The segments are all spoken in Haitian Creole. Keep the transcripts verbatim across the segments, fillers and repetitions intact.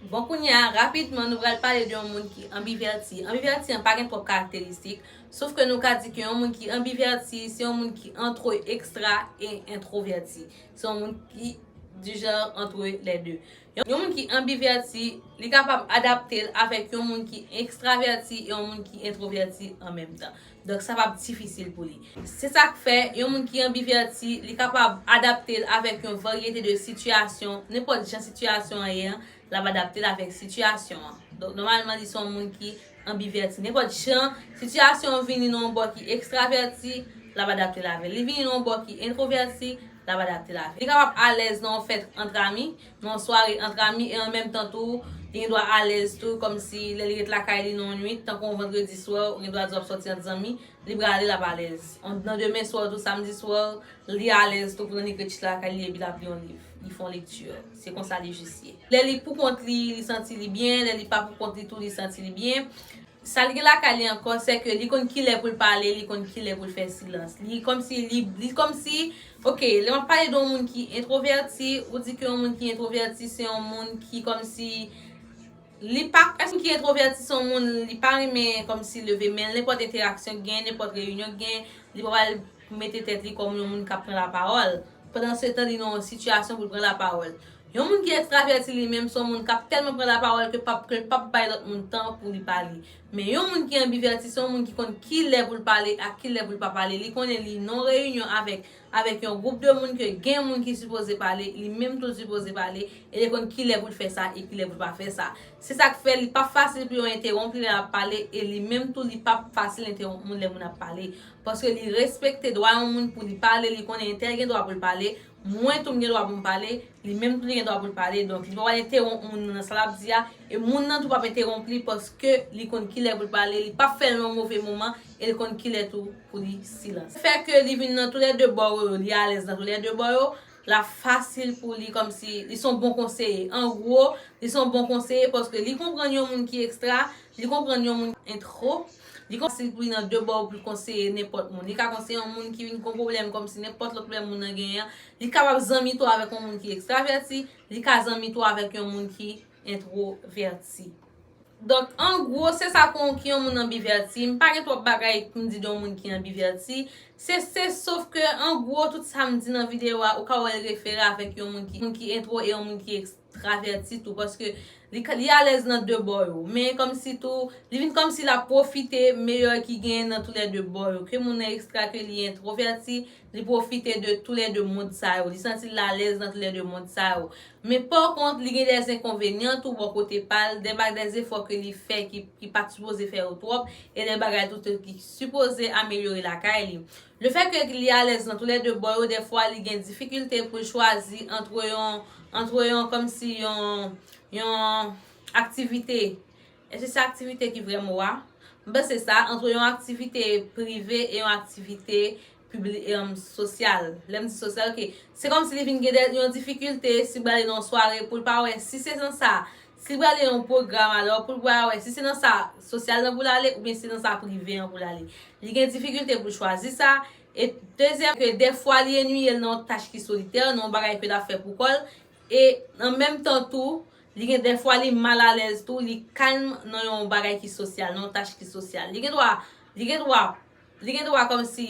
Bon, kounye a, rapidman, nou pral pale de yon moun ki anbivèti. Anbivèti an pa gen twòp karakteristik, sof ke nou ka di ke yon moun ki anbivèti, se yon moun ki antre ekstra e entwovèti. Se yon moun ki du genre entre les deux. Yon, yon moun ki anbivèti, li kapab adapte l avèk yon moun ki ekstravèti e yon moun ki entwovèti an menm tan. Donk, sa p ap difisil pou li. Se sa k fè, yon moun ki anbivèti, li kapab adapte l avèk yon varyete de sitiyasyon, nenpòt jan sitiyasyon an ye an, l ap adapte l avèk sitiyasyon an. Donk, nòmalman, li se yon moun ki anbivèti. Nenpòt jan sitiyasyon an vini nan yon bò ki ekstravèti, l ap adapte l avè l. Li vini nan yon bò ki entwovèti, l ap adapte l avè l. Li kapab alèz nan yon fèt ant ami, nan yon sware ant ami, e an menm tan tou, li gen dwa alèz tou, kòmsi lè li ret lakay li nan yon nuit, tankou yon vandredi swè, ou gen dwa di w ap sòti ant zanmi, li prale, l ap alèz. On, nan demen swè tou, samdi swè, li alèz tou pou l annik ret chita lakay li epi l ap li yon liv. Li fè yon lekti. Se konsa li jis ye. Lè li pou kont li, li santi li byen. Lè li pa pou kont li tou, li santi li byen. Sa l gen lakay li ankò, se ke li konn kilè pou l pale, li konn kilè pou l fè silans. Li kòmsi, li, li kòmsi, ok, lè m ap pale de yon moun ki entwovèti, ou di ke yon moun ki entwovèti, se yon moun ki kòmsi, li pa, èske moun ki entwovèti se yon moun, li pa renmen kòmsi leve men l, nenpòt entèraksyon k gen, nenpòt reyinyon k gen, li pa pral mete tèt li kòm yon moun k ap pran lapawòl. Pandansetan, li nan yon sitiyasyon pou l pran lapawòl. Yon moun ki ekstravèti li menm, se yon moun k ap tèlman pran lapawòl ke p ap, ke l p ap bay lòt moun tan pou li pale. Men yon moun ki anbivèti, se yon moun ki konn kilè pou l pale ak kilè pou l pa pale. Li konnen li nan reyinyon avèk, avèk yon gwoup de moun ke gen moun ki sipoze pale, li menm tou sipoze pale, e li konn kilè pou l fè sa e kilè pou l pa fè sa. Se sa k fè li p ap fasil pou yo entewonp li lè l ap pale, e li menm tou li p ap fasil entewonp moun lè moun ap pale. Paske li respekte dwa yon moun pou li pale, li konnen entèl gen dwa pou l pale, mwen tou m gen dwa pou m pale, li menm tou li gen dwa pou l pale. Donk, li pa pral entewonp moun nan nan sa l ap di a, e moun nan tou p ap entewonp li paske li konn kilè pou l pale, li p ap fè l nan yon move moman, e li konn kilè tou pou li silans. Fè ke li vin nan toulède bò yo, li alèz nan toulède bò yo, l ap fasil pou li, kòmsi li se yon bon konseye. An gwo, li se yon bon konseye paske li konprann yon moun ki ekstra, li konprann yon moun entwo, li konprann fasil pou li nan de bò pou l konseye nenpòt moun. Li ka konseye yon moun ki vin gon pwoblèm kòmsi nenpòt lòt pwoblèm moun nan genyen an. Li kapab zanmi tou avèk yon moun ki ekstravèti, li ka zanmi tou avèk yon moun ki entwovèti. Donk, an gwo, se sa kon ki yon moun anbivèti. M pa gen twòp bagay pou m di de yon moun ki anbivèti. Se, se sof ke, an gwo, tout sa m di nan videyo a, ou ka wè l refere avèk yon moun ki, moun ki entwo e yon moun ki ekstravèti tou. Paske li, li alèz nan de bò yo. Men kòmsi tou, li vin kòmsi l ap pwofite meyè ki genyen nan toulède bò yo. Ke moun nan ekstra, ke li entwovèti, li pwofite de toulède mond sa yo. Li santi l alèz nan toulède mond sa yo. Men pa kont, li gen de enkonvenyan tou bò kote pa l, de ba-, de zefò ke li fè ki, ki pa t sipoze fè yo twòp, e de bagay tou ki sipoze amelyore lakay li. Lefètke li alèz nan toulède bò yo, dèfwa li gen difikilte pou l chwazi antre yon, antre yon, kòmsi yon, yon aktivite. Èske se aktivite ki vrè mo a? M panse sa, antre yon aktivite prive e yon aktivite pibli-, em, sosyal. Lè m di sosyal, ok. Se kòmsi li vin gen de, yon difikilte si l prale nan yon sware pou l pa wè si se nan sa, si l prale nan yon pwogram alò pou l pa wè si se nan sa sosyal nan pou l ale oubyen se nan sa prive an pou l ale. Li gen difikilte pou l chwazi sa. E dezyèm, ke dèfwa li ennuye l nan yon tach ki solitè, nan yon bagay ke l ap fè pou kò l. E an menm tan tou, li gen dèfwa li mal alèz tou, li kalm nan yon bagay ki sosyal, nan yon tach ki sosyal. Li gen dwa, li gen dwa, li gen dwa kòmsi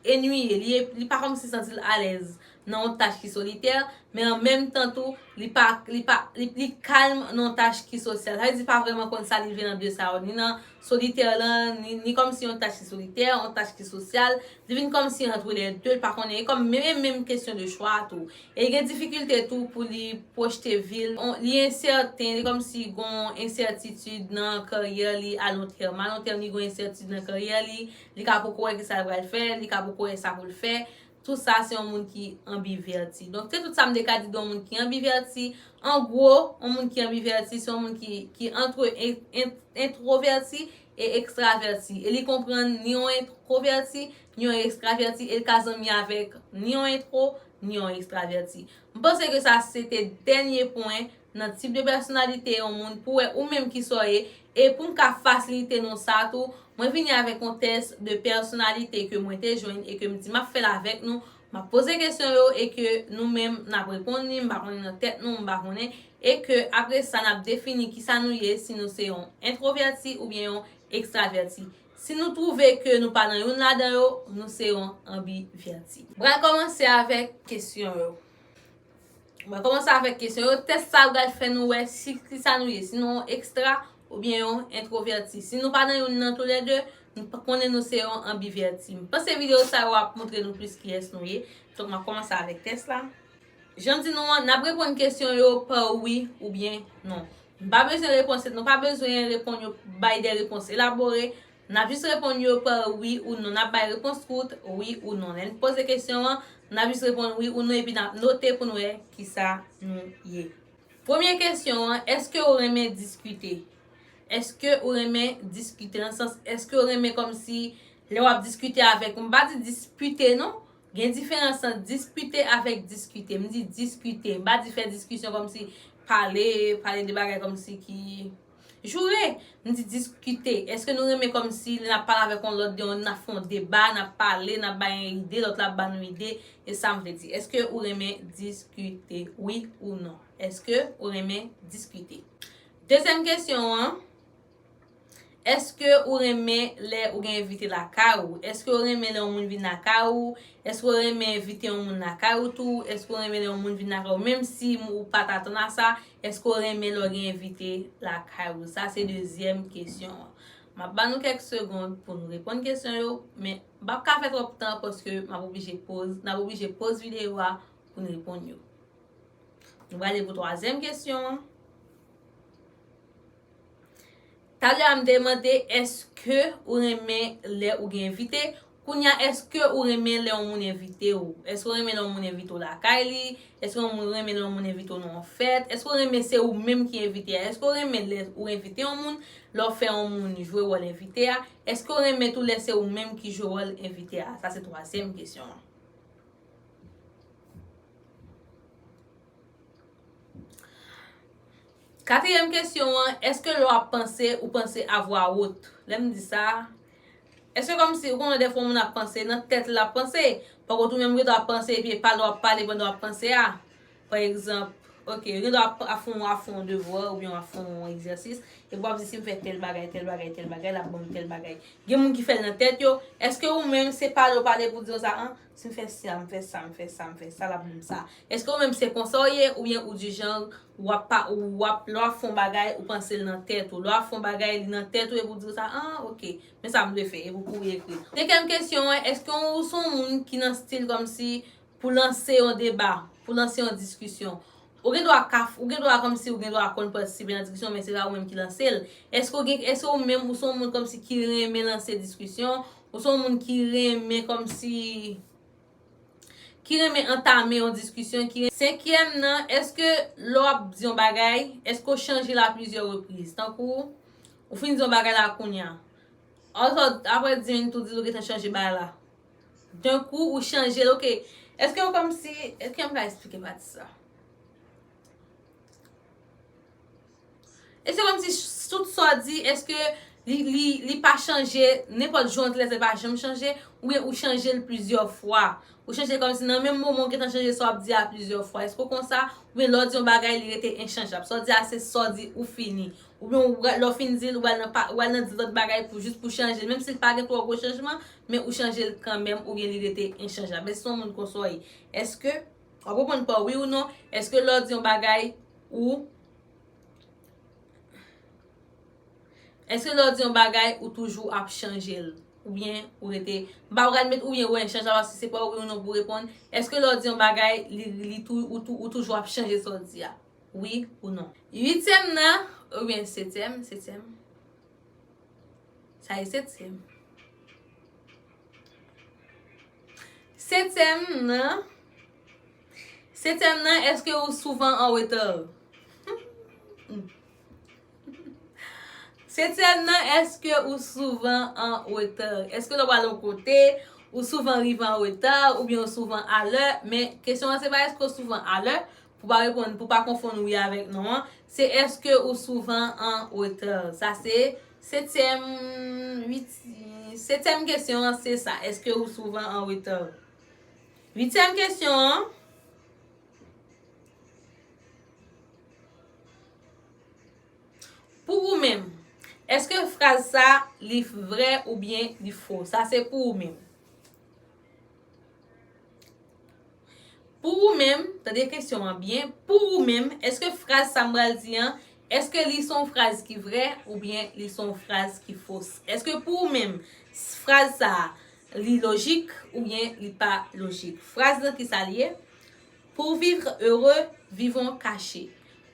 ennuye, li, li pa kòmsi santi l alèz nan yon tach ki solitè, men an menm tan tou, li pa, li pa, li, li kalm nan yon tach ki sosyal. Sa vle di pa vrèman konn sa li vle nan de sa yo, ni nan solitè lan, ni, ni kòmsi yon tach ki solitè, yon tach ki sosyal. Li vin kòmsi antre lè de, li pa konnen, e kòm menm, menm kesyon de chwa tou. E li gen difikilte tou pou li pwojte vi l. On, li ensèten, li kòmsi gon ensètitid nan karyè li a lon tèm. A lon tèm, li gon ensètitid nan karyè li, li ka poko wè kisa l pral fè, li ka poko wè sa pou l fè. Tou sa, se yon moun ki anbivèti. Donk, se tout sa m te ka di de yon moun ki anbivèti. An gwo, yon moun ki anbivèti, se yon moun ki, ki antre, en, en, entwovèti e ekstravèti. E li konprann ni yon entwovèti, ni yon ekstravèti, e l ka zanmi avèk ni yon entwo, ni yon ekstravèti. M panse ke sa se te dènye pwen nan tip de pèsonalite yon moun pou wè ou menm ki sa w ye. E pou m ka fasilite nou sa tou, mwen vini avèk yon tès de pèsonalite ke mwen te jwenn e ke m di m ap fè l avèk nou. M ap poze kesyon yo e ke nou menm n ap reponn li, m pa konnen nan tèt nou, m pa konnen. E ke apre sa, n ap defini kisa nou ye, si nou se yon entwovèti oubyen yon ekstravèti. Si nou twouve ke nou pa nan youn ladan yo, nou se yon anbivèti. M pral kòmanse avèk kesyon yo. Mwen kòmanse avèk kesyon yo. Tès sa a pral fè nou wè si kisa nou ye, si nou yon ekstra oubyen yon entwovèti. Si nou pa nan youn nan toulède, nou pa konnen nou se yon anbivèti. M panse videyo sa yo ap montre nou plis kiyès nou ye. Donk, m ap kòmanse avèk tès la. Jan m di nou an, n ap reponn kesyon yo pa wi oubyen non. M pa bezwen repons, nou pa bezwen reponn yo, bay de repons elabore. N ap jis reponn yo pa wi ou non. N ap bay repons kout, wi ou non. Lè n poze kesyon an, n ap jis reponn wi ou non epi n ap note pou n wè kisa nou ye. Premye kesyon an, èske ou renmen diskite? Èske ou renmen diskite? Nan sans, èske ou renmen kòmsi lè w ap diskite avèk, m pa di dispite non, gen diferans ant dispite avèk diskite. M di diskite. M pa di fè diskisyon kòmsi pale, pale de bagay kòmsi ki joure. M di diskite. Èske nou renmen kòmsi lè n ap pale avèk yon lòt, de yon, n ap fè yon deba, n ap pale, n ap bay yon ide, lòt la ap ba nou ide? E sa m vle di. Èske ou renmen diskite? Wi ou non? Èske ou renmen diskite? Dezyèm kesyon an, èske ou renmen lè ou gen envite lakay ou? Èske ou renmen lè yon moun vin lakay ou? Èske ou renmen envite yon moun lakay ou tou? Èske ou renmen lè yon moun vin lakay ou? Menm si ou pa t atann a sa, èske ou renmen lè w gen envite lakay ou? Sa se dezyèm kesyon an. M ap ba nou kèk segonn pou nou reponn kesyon yo, men m p ap ka fè twòp tan paske m ap oblije poz, n ap oblije poz videyo a pou n reponn yo. Nou prale pou twazyèm kesyon an. Talè a m te mande, èske ou renmen lè ou gen envite? Kounye a, èske ou renmen lè yon moun envite w? Èske ou renmen lè yon moun envite w lakay li? Èske yon moun renmen lè yon moun envite w nan yon fèt? Èske ou renmen se ou menm ki envite a? Èske ou renmen lè ou envite yon moun, lè w fè yon moun jwe wòl envite a? Èske ou renmen tou lè se ou menm ki jwe wòl envite a? Sa se twazyèm kesyon an. Katriyèm kesyon an, èske lè w ap panse, ou panse a vwa wot? Lè m di sa, èske kòmsi ou konnen dèfwa yon moun ap panse, nan tèt l ap panse? Pafwa tou menm ou gendwa ap panse epi e pale w ap pale pandan w ap panse a. Pa egzanp, ok, ou gendwa ap, ap fè yon, ap fè yon devwa oubyen w ap fè yon egzèsis, epi w ap di si m fè tèl bagay, tèl bagay, tèl bagay, l ap ban m tèl bagay. Gen moun ki fè l nan tèt yo. Èske ou menm se pale w pale pou di w sa, an? Si m fè sa, m fè sa, m fè sa, m fè sa, l ap ban m sa. Èske ou menm se konsa w ye, oubyen ou di jan w ap pa, w ap, lè w ap fè yon bagay, ou panse l nan tèt ou. Lè w ap fè yon bagay, li nan tèt ou, epi w di w sa, an, ok, men sa m dwe fè, epi w kouri ekri l. Senkyèm kesyon an, èske ou se yon moun ki nan stil kòmsi pou lanse yon deba, pou lanse yon diskisyon? Ou gen dwa ka, ou gen dwa kòmsi ou gen dwa konn patisipe nan diskisyon, men se pa ou menm ki lanse l. Èske ou gen, èske ou menm ou se yon moun kòmsi ki renmen lanse diskisyon? Ou se yon moun ki renmen kòmsi, ki renmen antame yon diskisyon, ki renmen. Senkyèm nan, èske lè w ap di yon bagay, èske w chanje l a plizyè repriz? Tankou, ou fin di yon bagay la kounye a. Although, apre dis minit, ou di l ou gentan chanje bagay la. D'un coup, ou chanje l, ok. Èske ou kòmsi, èske m ka eksplike pati sa? E se kòmsi s-, tout sa w di, èske li, li, li pa chanje, nenpòt jan w di l, li pa janm chanje, oubyen ou chanje l plizyè fwa? Ou chanje l kòmsi nan menm moman w gentan chanje sa w ap di a plizyè fwa. Èske w konsa? Oubyen lè w di yon bagay, li rete enchanjab. Sa w di a, se sa w di, ou fini. Oubyen ou, lè w fin di l, ou al nan pa, ou al nan di lòt bagay pou jis pou chanje l. Menm si l pa gen twò gwo chanjman, men ou chanje l kanmenm, oubyen li rete enchanjab. Èske w se yon moun konsa w ye? Èske w ap reponn pa wi ou non? Èske lè w di yon bagay, ou Èske lè w di yon bagay, ou toujou ap chanje l? Oubyen ou rete, m pa pral met oubyen ou enchanjab, paske se pa wi ou non pou reponn. Èske lè w di yon bagay, li, li tou, ou tou, ou toujou ap chanje sa w di a? Wi ou non? Uityèm nan, oubyen setyèm, setyèm. Sa e setyèm. Setyèm nan, setyèm nan, èske ou souvan an reta? Setyèm nan, èske ou souvan an reta? Èske lè w pral yon kote, ou souvan rive an reta oubyen ou souvan alè? Men kesyon an se pa èske ou souvan alè, pou pa reponn, pou pa konfonn wi avèk non an, se èske ou souvan an reta? Sa se setyèm, uit, setyèm kesyon an, se sa. Èske ou souvan an reta? Uityèm kesyon an, pou ou menm, èske fraz sa li vrè oubyen li fo? Sa se pou ou menm. Pou ou menm, tande kesyon an byen, pou ou menm, èske fraz sa m pral di an, èske li se yon fraz ki vrè oubyen li se yon fraz ki fos? Èske pou ou menm, fraz sa a, li lojik oubyen li pa lojik? Fraz lan kisa li ye? Pour vivre heureux, vivons cachés.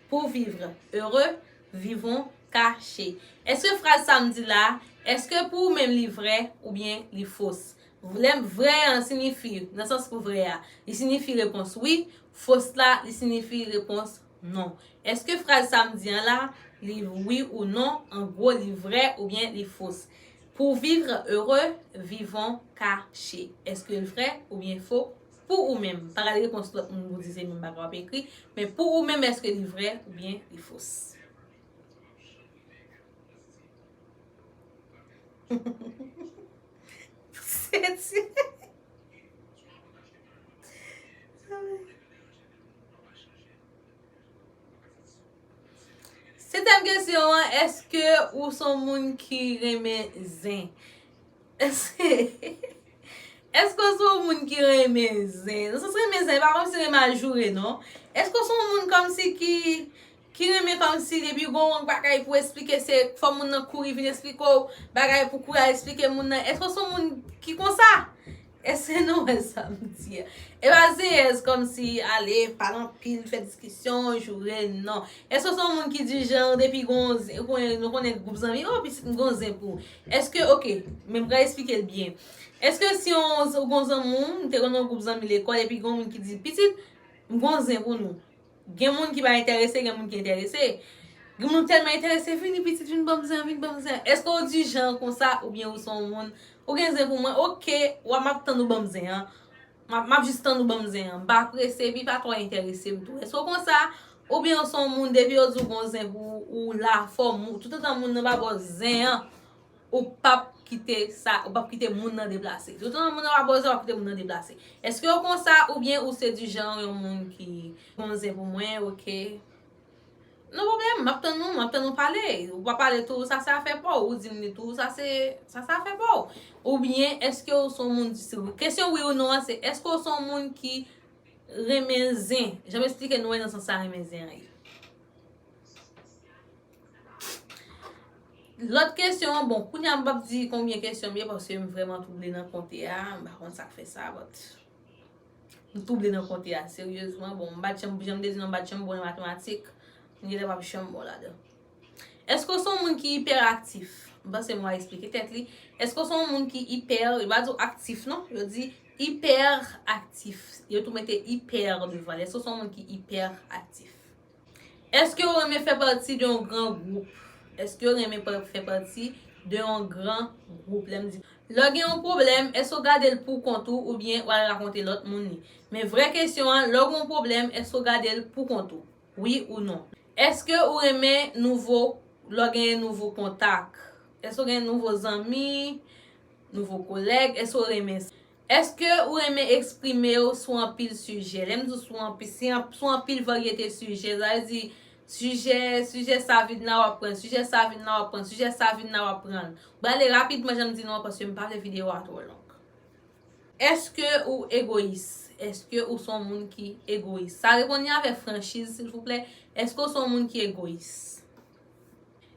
Pour vivre heureux, vivons cachés. Èske fraz sa m di la, èske pou ou menm li vrè oubyen li fos? Lè vrè an siyifi, nan sans pou vrè a, li siyifi repons wi, fos la, li siyifi repons non. Èske fraz sa m di an la, li wi ou non, an gwo, li vrè oubyen li fos? Pour vivre heureux, vivons cachés. Èske l vrè oubyen fo? Pou ou menm, pa gade repons lòt moun pou di se menm bagay w ap ekri, men pou ou menm, èske li vrè oubyen li fos? Se ti. Setyèm kesyon an, èske ou se yon moun ki renmen zen? Èske, èske w se yon moun ki renmen zen? Nan sans renmen zen, e pa kòmsi renmen al joure, non. Èske w se yon moun kòmsi ki, ki renmen kòmsi depi gon bagay pou eksplike, se fò moun nan kouri vin eksplike w, bagay pou kouri al eksplike moun nan? Èske w se yon moun ki konsa? Èske nou wè sa m di a? E pa zeyèz kòmsi ale, pale anpil, fè diskisyon, joure, non. Èske w se yon moun ki di jan, depi gon zen, ou konnen, nou konnen gwoup zanmi, o, pitit m gon zen pou ou. Èske, oke, men m pral eksplike l byen. Èske si yon, ou gon zanmi w, m te konn yon gwoup zanmi lekòl, epi gon moun ki di, pitit, m gon zen pou nou. Gen moun ki pa enterese, gen moun ki enterese. Gen moun tèlman enterese, vini pitit, vin ban m zen, vin ban m zen. Èske w di jan konsa, oubyen ou se yon moun, ou gen zen pou mwen, oke, w ap, m ap tann ou ban m zen an. M ap, m ap jis tann ou ban m zen an. M pa prese, epi pa twò enterese m tou. Èske w konsa? Oubyen w se yon moun, depi yo di w gon zen pou ou, ou la, fò moun, toutotan moun nan pa ba w zen an, ou p ap kite sa, ou p ap kite moun nan deplase. Toutotan moun nan pa ba w zen, w ap kite moun nan deplase. Èske w konsa, oubyen ou se di jan yon moun ki gon zen pou mwen, oke? No pwoblèm, m ap tann ou, m ap tann ou pale. Ou pa pale tou, sa se afè pa w. Ou di m li tou, sa se, sa se afè pa w. Oubyen, èske w se yon moun, kesyon wi ou non an, se èske w se yon moun ki renmen zen? Jan m eksplike nou an, nan sans sa renmen zen an ye. Lòt kesyon an, bon, kounye a m p ap di konbyen kesyon m ye, paske m vrèman twouble nan konte a, m pa konn sa k fè sa, but. M twouble nan konte a, seryezman. Bon, m pa t janm, jan m te di nou, m pa t janm bon nan matematik. M genlè p ap janm bon ladan. Èske w se yon moun ki ipèaktif? M panse mo a eksplike tèt li. Èske w se yon moun ki ipè, yo pa di w aktif non, yo di ipèaktif. Yo tou mete ipè devan l. Èske w se yon moun ki ipèaktif? Èske w renmen fè pati de yon gran gwoup? Èske w renmen pa, fè pati de yon gran gwoup? Lè m di, lè w gen yon pwoblèm, èske w gade l pou kont ou oubyen w al rakonte lòt moun li? Men vrè kesyon an, lè w gen yon pwoblèm, èske w gade l pou kont ou? Wi ou non? Èske ou renmen nouvo, lè w gen nouvo kontak? Èske w gen nouvo zanmi? Nouvo kolèg, èske w renmen sa? Èske ou renmen eksprime w sou anpil sijè? Lè m di w sou anpil, se an-, sou anpil varyete sijè, sa vle di, sijè, sijè sa vin la w ap pran, sijè sa vin la w ap pran, sijè sa vin la w ap pran. Ou prale rapidman jan m di nou an, paske m pa vle videyo a twò long. Èske ou egoyis? Èske ou se yon moun ki egoyis? Sa reponn li avèk franchiz, silvouplè. Èske ou se yon moun ki egoyis?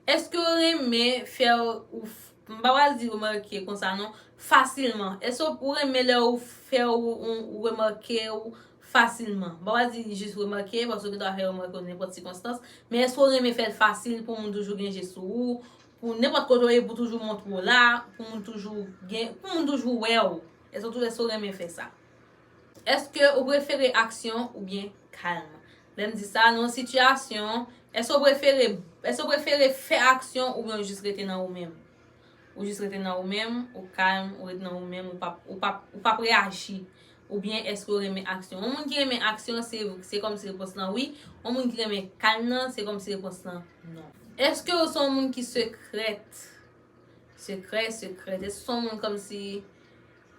Èske w renmen fè ou, m pa pral di remake konsa non, fasilman? Èske w renmen lè ou fè ou, ou, ou remake ou fasilman? M pa pral di jis remake, paske w gen dwa fè remake ou nan nenpòt sikonstans, men èske w renmen fè l fasil pou moun toujou gen je sou ou, pou nenpòt kote w ye, pou toujou montre w la, pou moun toujou gen, pou moun toujou wè w? Èske w, èske w renmen fè sa? Èske ou prefere aksyon oubyen kalm? Lè m di sa, nan yon sitiyasyon, èske ou prefere, èske ou prefere fè aksyon oubyen ou jis rete nan ou menm? Ou jis rete nan ou menm, ou kalm, ou rete nan ou menm, ou p ap, ou p ap, ou p ap reyaji. Oubyen èske ou renmen aksyon? Yon moun ki renmen aksyon, se, se kòmsi repons lan wi. Yon moun ki renmen kalm nan, se kòmsi repons lan non. Èske ou se yon moun ki sekrèt? Sekrè, sekrè. Èske ou se yon moun kòmsi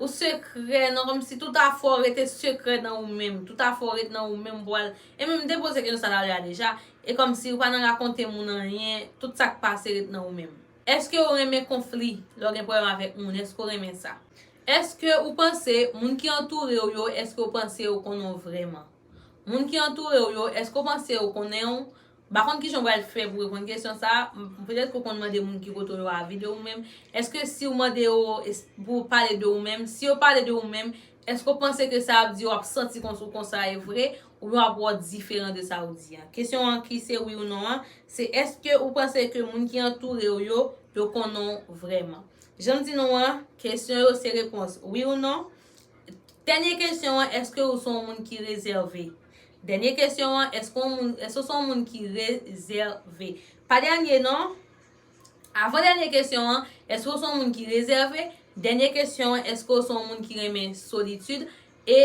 ou sekrè, non, kòmsi tout afè w rete sekrè nan ou menm. Tout afè w rete nan ou menm pou al. E menm m te poze kesyon sa talè a deja. E kòmsi ou pa nan rakonte moun anyen, tout sa k pase rete nan ou menm. Èske ou renmen konfli lè w gen pwoblèm avèk moun? Èske ou renmen sa? Èske ou panse moun ki antoure w yo, èske ou panse yo konnen w vrèman? Moun ki antoure w yo, èske ou panse yo konnen w? M pa konn kijan w pral fè pou reponn kesyon sa a. M, petèt ke w konn mande moun ki kote w yo avi de ou menm. Èske si w mande yo es-, pou pale de ou menm, si yo pale de ou menm, èske w panse ke sa y ap di yo ap santi konsa, konsa e vre, oubyen w ap wè w diferan de sa w di a? Kesyon an ki se wi ou non an, se èske ou panse ke moun ki antoure w yo, yo konnen w vrèman? Jan m di nou an, kesyon yo se repons wi ou non. Dènye kesyon an, èske ou se yon moun ki rezève? Dènye kesyon an, èske yon moun, èske ou se yon moun ki rezève? Pa dènye non. Avan dènye kesyon an, èske ou se yon moun ki rezève? Dènye kesyon an, èske ou se yon moun ki renmen solitid? E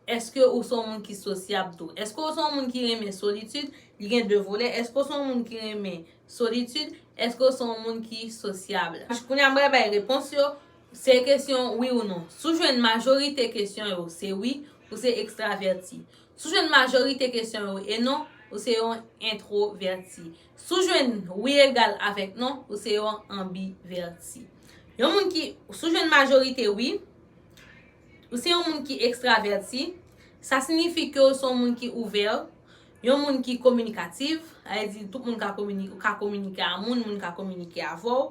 èske ou se yon moun ki sosyab tou? Èske ou se yon moun ki renmen solitid? Li gen de volè. Èske ou se yon moun ki renmen solitid? Èske ou se yon moun ki sosyab? Kounye a, m pral bay repons yo. Se kesyon wi ou non. Si w jwenn majorite kesyon yo, se wi, ou se ekstravèti. Si w jwenn majorite kesyon yo e non, ou se yon entwovèti. Si w jwenn wi egal avèk non, ou se yon anbivèti. Yon moun ki, si w jwenn majorite wi, ou se yon moun ki ekstravèti. Sa siyifi ke ou se yon moun ki ouvè, yon moun ki kominikatif, sa vle di tout moun ka komini-, ou ka kominike a moun, moun ka kominike avè w.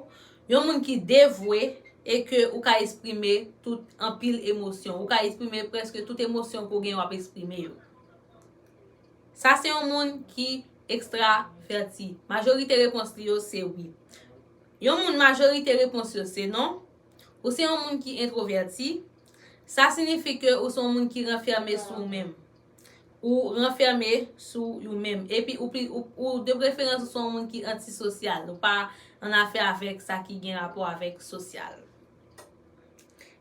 Yon moun ki devwe e ke ou ka eksprime tout, anpil emosyon. Ou ka eksprime prèske tout emosyon ke w gen, w ap eksprime yo. Sa se yon moun ki ekstravèti. Majorite repons li yo se wi. Yon moun majorite repons yo se non. Ou se yon moun ki entwovèti. Sa siyifi ke ou se yon moun ki ranfème sou ou menm. Ou ranfème sou ou menm. Epi ou pli, ou, ou de preferans ou se yon moun ki antisosyal. Ou pa annafè avèk sa ki gen rapò avèk sosyal.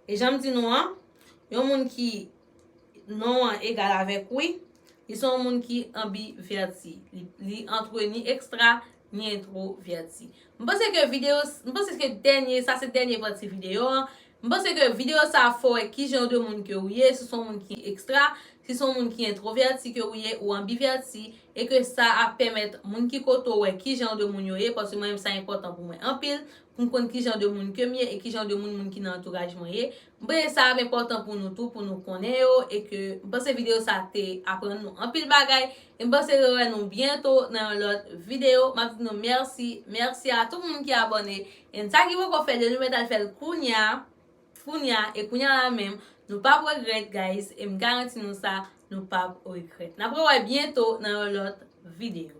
E jan m di nou an, yon moun ki non an egal avèk wi, li se yon moun ki anbivèti. Li, li antre ni ekstra, ni entwovèti. M panse ke videyo, m panse ke dènye, sa se dènye pati videyo an. M panse ke videyo sa a fè w wè kijan de moun ke ou ye, si w se yon moun ki ekstra, si w se yon moun ki entwovèti ke ou ye, ou anbivèti, e ke sa ap pèmèt moun ki kote w wè kijan de moun yo ye, paske mwen menm sa enpòtan pou mwen anpil, pou m konn kijan de moun ke m ye e kijan de moun, moun ki nan antouraj mwen ye. M panse sa ap enpòtan pou nou tou, pou nou konnen yo, e ke m panse videyo sa te aprann nou anpil bagay, e m panse rewè nou byento nan yon lòt videyo. M ap di nou mèsi, mèsi a tout moun ki abòne, e sa ki poko fè, de nou mèt al fè l kounya, kounya, e kounya la menm, nou p ap regrèt, guys, e m garanti nou sa, nou p ap regrèt. N ap rewè byento nan yon lòt videyo.